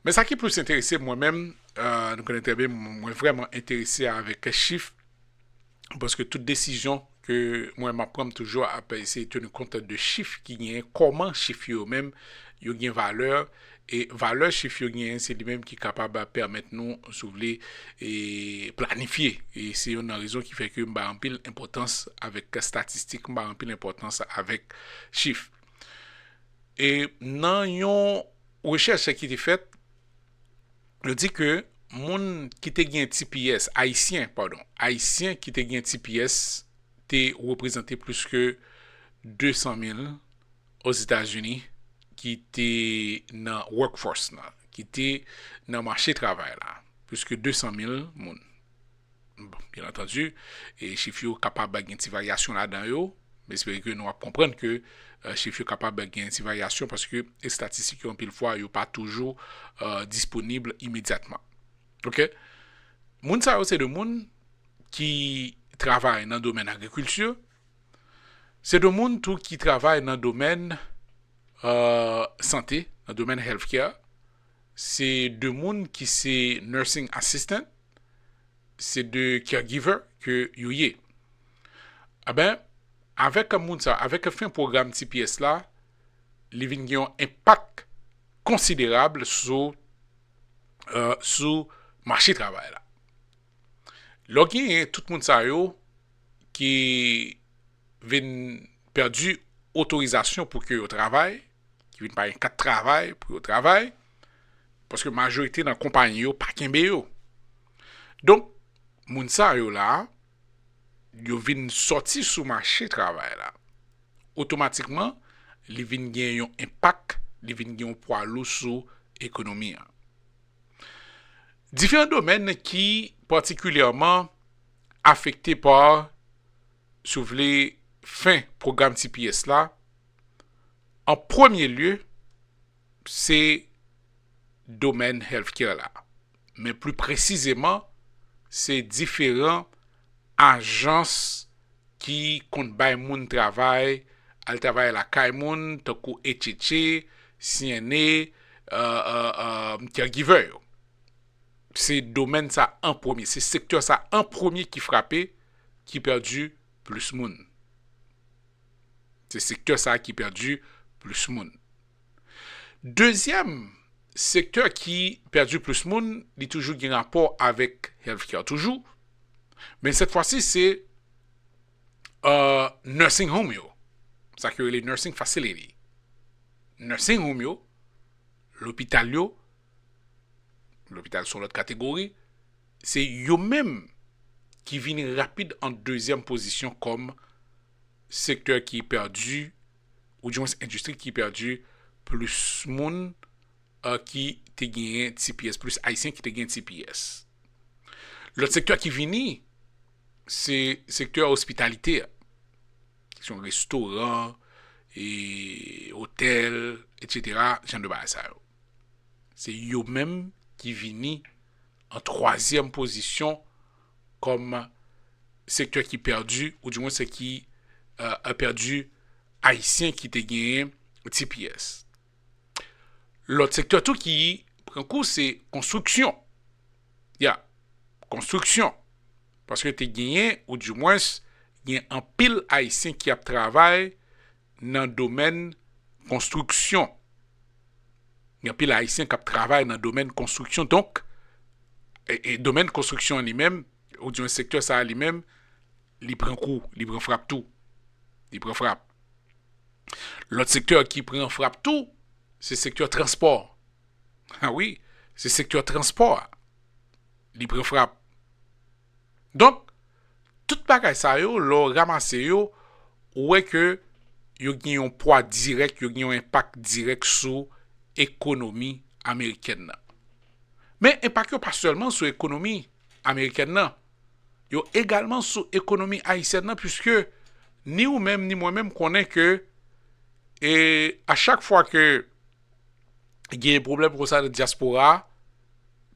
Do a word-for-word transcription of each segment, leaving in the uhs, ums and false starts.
Men sa ki plis enterese m mwen menm, euh, nou konnen trè byen, mwen vrèman enterese avèk chif, paske tout desizyon ke mwen m ap pran, m toujou ap eseye teni kont de chif ki genyen, kòman chif yo menm, yo gen valè, e valè chif yo genyen, se li menm ki kapab pèmèt nou, si w vle, e planifye. E se youn nan rezon ki fè ke m bay anpil enpòtans avèk estatistik, m bay anpil enpòtans avèk chif. E nan yon rechèch ki te fèt, yo di ke moun ki te gen T P S, Ayisyen, padon, Ayisyen ki te gen T P S te reprezante plis ke de san mil Ozetazini ki te nan workforce lan, ki te nan mache travay la, plis ke de san mil moun. Bon, byen antandi, e chif yo kapab gen ti varyasyon ladan yo. M espere ke nou ap konprann ke, euh, chif yo kapab gen ti varyasyon paske estatistik yo anpil fwa yo pa toujou, euh, disponib imedyatman. Oke? Moun sa yo se de moun ki travay nan domèn agrikilti, se de moun tou ki travay nan domèn, euh, sante, nan domèn healthcare, se de moun ki se nursing assistant, se de caregiver ke yo ye. Eben, avèk moun sa, avèk fen pwogram T P S la, li vin gen yon enpak konsiderab sou, euh, sou mache travay la. Lè w genyen tout moun sa yo ki vin pèdi otorizasyon pou ke yo travay, ki vin pa gen kat travay pou yo travay, paske majorite nan konpayi yo pa kenbe yo. Donk, moun sa yo la, yo vin sòti sou mache travay la. Otomatikman, li vin gen yon enpak, li vin gen yon pwa lou sou ekonomi an. Diferan domèn ki patikilyèman afekte pa, si w vle, fen pwogram T P S la, an premye lye, se domèn healthcare la. Men pli presizeman, se diferan ajans ki konn bay moun travay, al travay lakay moun, tankou H H A, C N A, euh, euh, euh, caregiver yo. Se domèn sa an premye, se sektè sa an premye ki frape, ki pèdi plis moun. Se sektè sa ki pèdi plis moun. Dezyèm sektè ki pèdi plis moun, li toujou gen rapò avèk healthcare toujou. Men sèt fwa si se, euh, nursing home yo. Sa ki rele nursing facility. Nursing home yo, lopital yo, lopital se yon lòt kategori, se yo menm ki vini rapid an dezyèm pozisyon kòm sektè ki pèdi, oudimwens endistri ki pèdi plis moun, euh, ki te genyen T P S, plis Ayisyen ki te genyen T P S. Lòt sektè ki vini, se sektè ospitalite a. Kesyon restoran, e otèl, etsetera, jan de bagay sa yo. Se yo menm ki vini an twazyèm pozisyon kòm sektè ki pèdi, oudimwens ki, euh, pèdi Ayisyen ki te genyen T P S. Lòt sektè tou ki pran kou se konstriksyon. Ya, konstriksyon. Paske te genyen, oudimwens, gen anpil Ayisyen ki ap travay nan domèn konstriksyon. Gen anpil Ayisyen k ap travay nan domèn konstriksyon. Donk, e, e domèn konstriksyon an li menm, oudimwens sektè sa a li menm, li pran kou, li pran frap tou. Li pran frap. Lòt sektè ki pran frap tou, se sektè transpò. A wi, se sektè transpò a. Li pran frap. Donk, tout bagay sa yo, lè w ranmase yo, ou wè ke yo gen yon pwa dirèk, yo gen yon enpak dirèk sou ekonomi amerikèn nan. Men enpak yo pa sèlman sou ekonomi amerikèn nan. Yo egalman sou ekonomi ayisyèn nan, piske ni ou menm, ni mwen menm konnen ke, e, a chak fwa ke gen pwoblèm konsa nan dyaspora a,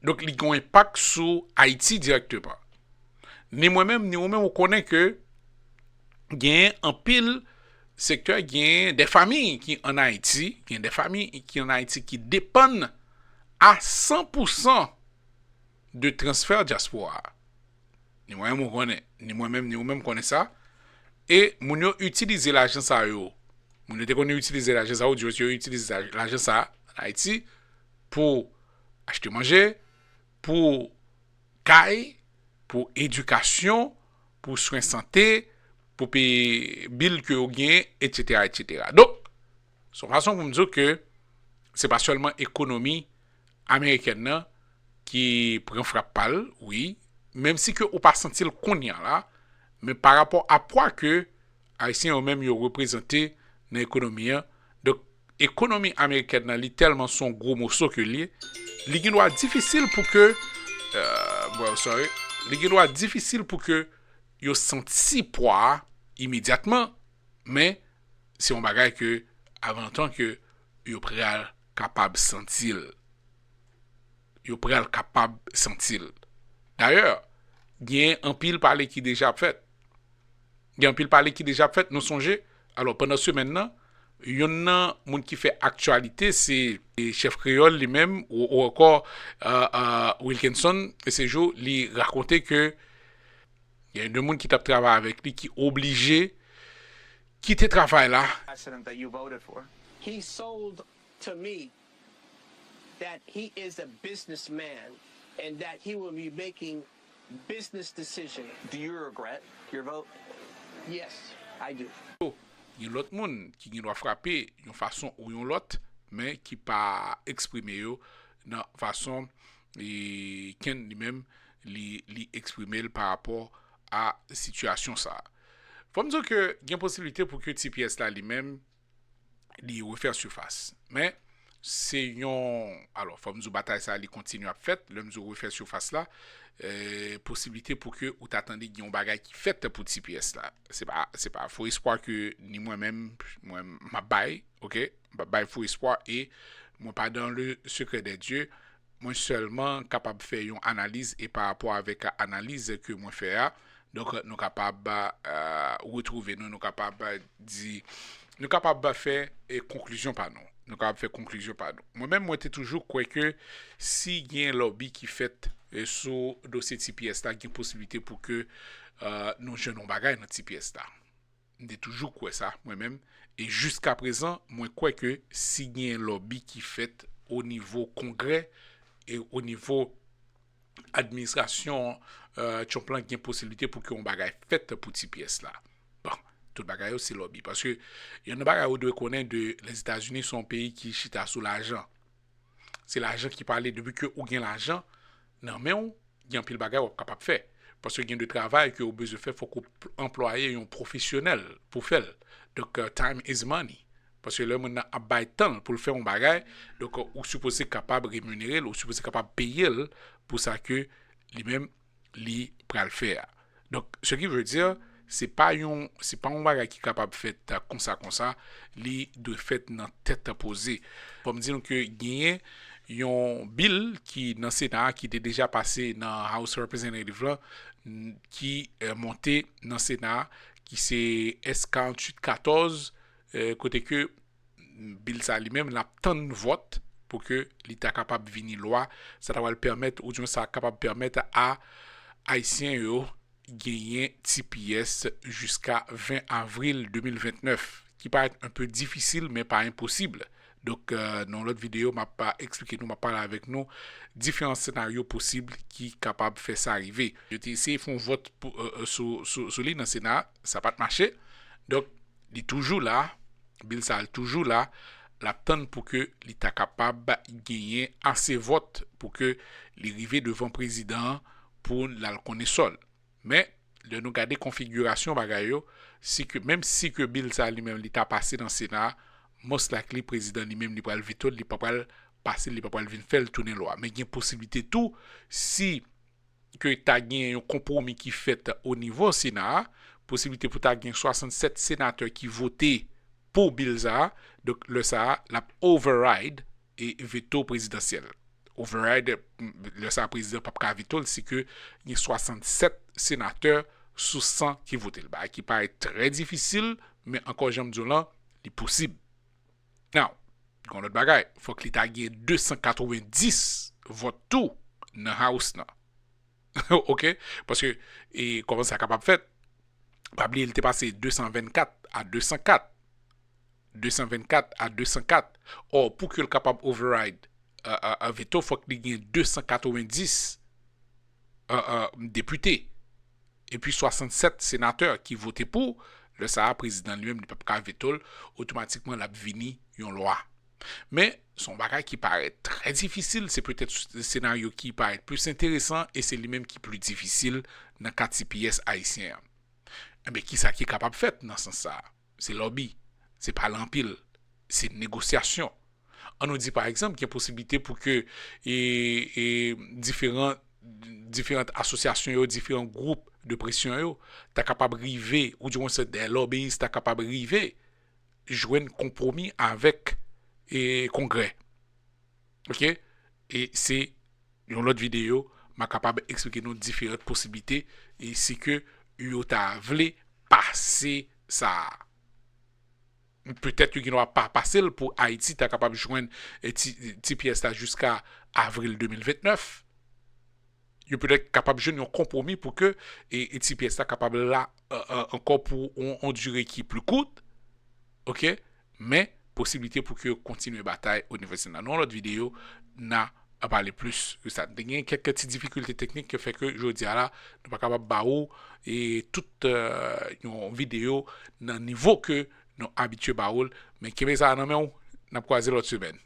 donk li gen yon enpak sou Ayiti dirèkteman. Ni mwen menm, ni ou menm, ou konnen ke gen anpil sektè, gen de fanmi ki ann Ayiti, gen de fanmi ki ann Ayiti ki depann a san pou san de transfè dyaspora. Ni mwen menm ou konnen, ni mwen menm, ni ou menm konnen sa. E moun yo itilize lajan sa yo. Moun yo te konn itilize lajan sa yo, di yo itilize lajan sa ann Ayiti pou achte manje, pou kay, pou edikasyon, pou swen sante, pou peye bil ke yo genyen, etsetera, etsetera. Donk, se yon fason pou m di w ke se pa sèlman ekonomi amerikèn nan ki pran frap pa l, wi, menm si ke ou pa santi l kounye a la, men pa rapò a pwa ke Ayisyen yo menm yo reprezante nan ekonomi an. Donk, ekonomi amerikèn nan, li tèlman se yon gwo moso ke li ye, li gen dwa difisil pou ke, euh, well, sorry, li gen dwa difisil pou ke yo santi pwa a imedyatman, men se yon bagay ke, avan lontan ke yo pral kapab santi l. Yo pral kapab santi l. Dayè, gen anpil pale ki deja ap fèt. Gen anpil pale ki deja ap fèt, nou sonje. Alò, pandan semèn nan, youn nan moun ki fè aktyalite, se chèf kreyòl li menm, ou, ou ankò, euh, euh, Wilkinson, e se jou li rakonte ke gen de moun ki t ap travay avèk li ki oblije kite travay la. President that you voted for. He sold to me that he is a businessman and that he will be making business decision. Do you regret your vote? Yes, I do. Gen lòt moun ki gen dwa frape yon fason ou yon lòt, men ki pa eksprime yo nan fason, e, Ken li menm li, li eksprime l pa rapò a sitiyasyon sa a. Fò m di w ke gen posiblite pou ke T P S la li menm, li refè sifas. Men, se yon, alò, fò m di w batay sa a, li kontinye ap fèt. Lè m di w refè sifas la, e, posiblite pou ke ou ta tande gen yon bagay ki fèt pou T P S la. Se pa, se pa fo espwa ke ni mwen menm, mwen, m ap bay, oke? M ap bay fo espwa e mwen pa dans le secret des dieux. Mwen sèlman kapab fè yon analiz e pa rapò avèk analiz ke mwen fè a, donk, nou kapab, euh, retwouve nou, nou kapab di, nou kapab fè, e, konklizyon pa nou. Nou kapab fè konklizyon pa nou. Mwen menm, mwen te toujou kwè ke si gen lòbi ki fèt, e, sou dosye T P S la, gen posiblite pou ke, euh, nou jwenn yon bagay nan T P S la. M te toujou kwè sa, mwen menm. E jiska prezan, mwen kwè ke si gen lòbi ki fèt o nivo Kongrè e o nivo administrasyon, euh, Trump lan, gen posiblite pou ke yon bagay fèt pou T P S la. Bon, tout bagay yo se lòbi. Paske youn nan bagay ou dwe konnen de Lèzetazini, se yon peyi ki chita sou lajan. Se lajan ki pale. Depi ke ou gen lajan nan men w, gen anpil bagay w ap kapab fè. Paske gen de travay ke ou bezwen fè, fòk ou pl-, anplwaye yon pwofesyonèl pou fè l. Donk, euh, time is money. Paske lè moun nan ap bay tan l pou l fè yon bagay, donk, ou sipoze kapab reminere l, ou sipoze kapab peye l pou sa ke li menm li pral fè a. Donk, ce qui veut dire, se pa yon, se pa yon bagay ki kapab fèt, euh, konsa, konsa, li dwe fèt nan tèt poze. Fò m di nou ke genyen yon bil ki nan Sena a, ki te deja pase nan House Representative la, n-, ki, euh, monte nan Sena a, ki se S karanntuit katòz, euh, kote ke bil sa li menm, l ap tann vòt pou ke li ta kapab vini lwa. Sa ta pral pèmèt, oudimwen sa kapab pèmèt a Ayisyen yo genyen T P S jiska ven avril de mil vennèf, ki parèt un peu difisil, men pa enposib. Donk, euh, nan yon lòt videyo, m ap, euh, eksplike nou, m ap pale avèk nou diferan senaryo posib ki kapab fè sa rive. Yo te eseye fè yon vòt pou, euh, euh, sou, sou, sou li nan Sena, sa pa t mache. Donk, li toujou la, bil sa a toujou la, l ap tann pou ke li ta kapab genyen ase vòt pou ke li rive devan prezidan an pou l al konnen sò l. Men, lè nou gade konfigirasyon bagay yo, si ke, menm si ke bil sa a li menm li ta pase nan Sena a, most likely prezidan li menm li pral veto l, li pa pral pase l, li pa pral vin fè l tounen lwa. Men gen posiblite tou, si ke ta gen yon konpwomi ki fèt o nivo Sena a, posiblite pou ta gen swasannsèt senatè ki vote pou bil sa a, donk lè sa a, l ap override e veto prezidansyèl. Override, m, lè sa a, prezidan p ap ka veto l, si ke gen swasannsèt senatè sou san ki vote l. Bagay ki parèt trè difisil, men ankò, jan m di w lan, li posib. Now, Yon lòt bagay, fòk li ta gen de san katrevenndis vòt tou nan House nan. Ok? Paske, e, kòman sa kapab fèt? Pa bliye, li te pase de san vennkat a de san kat. De san vennkat a de san kat. Or, pou ke l kapab override uh, uh, uh, veto, fòk li gen de san katrevenndis uh, uh, depite epi swasannsèt senatè ki vote pou. Lè sa a, prezidan li menm, li p ap ka veto l, otomatikman l ap vini yon lwa. Men, se yon bagay ki parèt trè difisil, se petèt senaryo ki parèt plis enteresan e se li menm ki pli difisil nan ka T P S ayisyen an. Enben, kisa ki kapab fèt nan sans sa a? Se lòbi, se pale anpil, se negosyasyon. An nou di, pa egzanp, gen posiblite pou ke e, e, diferan, diferan asosyasyon yo, diferan gwoup de presyon yo, ta kapab rive, ou dimwen se dè lòbiyis ta kapab rive jwenn konpwomi avèk e, Kongrè. Ok? E se yon lòt videyo, m a kapab eksplike nou diferan posiblite e si ke yo ta vle pase sa a. Petèt yo gen dwa pa pase l pou Ayiti ta kapab jwenn e, T-, T P S la jiska avril de mil vennèf. Yo petèt kapab jwenn yon konpwomi pou ke e, e T P S la kapab la uh, uh, ankò pou yon, yon dire ki pli kout. Ok? Men, posiblite pou ke yo kontinye batay o nivo senna. Nan yon lòt videyo, n a pale plis ke sa. Te gen kèk ti difikilte teknik ki fè ke jodi a la, nou pa kapab ba ou e tout uh, yon videyo nan nivo ke nou abitye ba ou l. Men kenbe sa nan men w, n ap kwaze lòt semèn.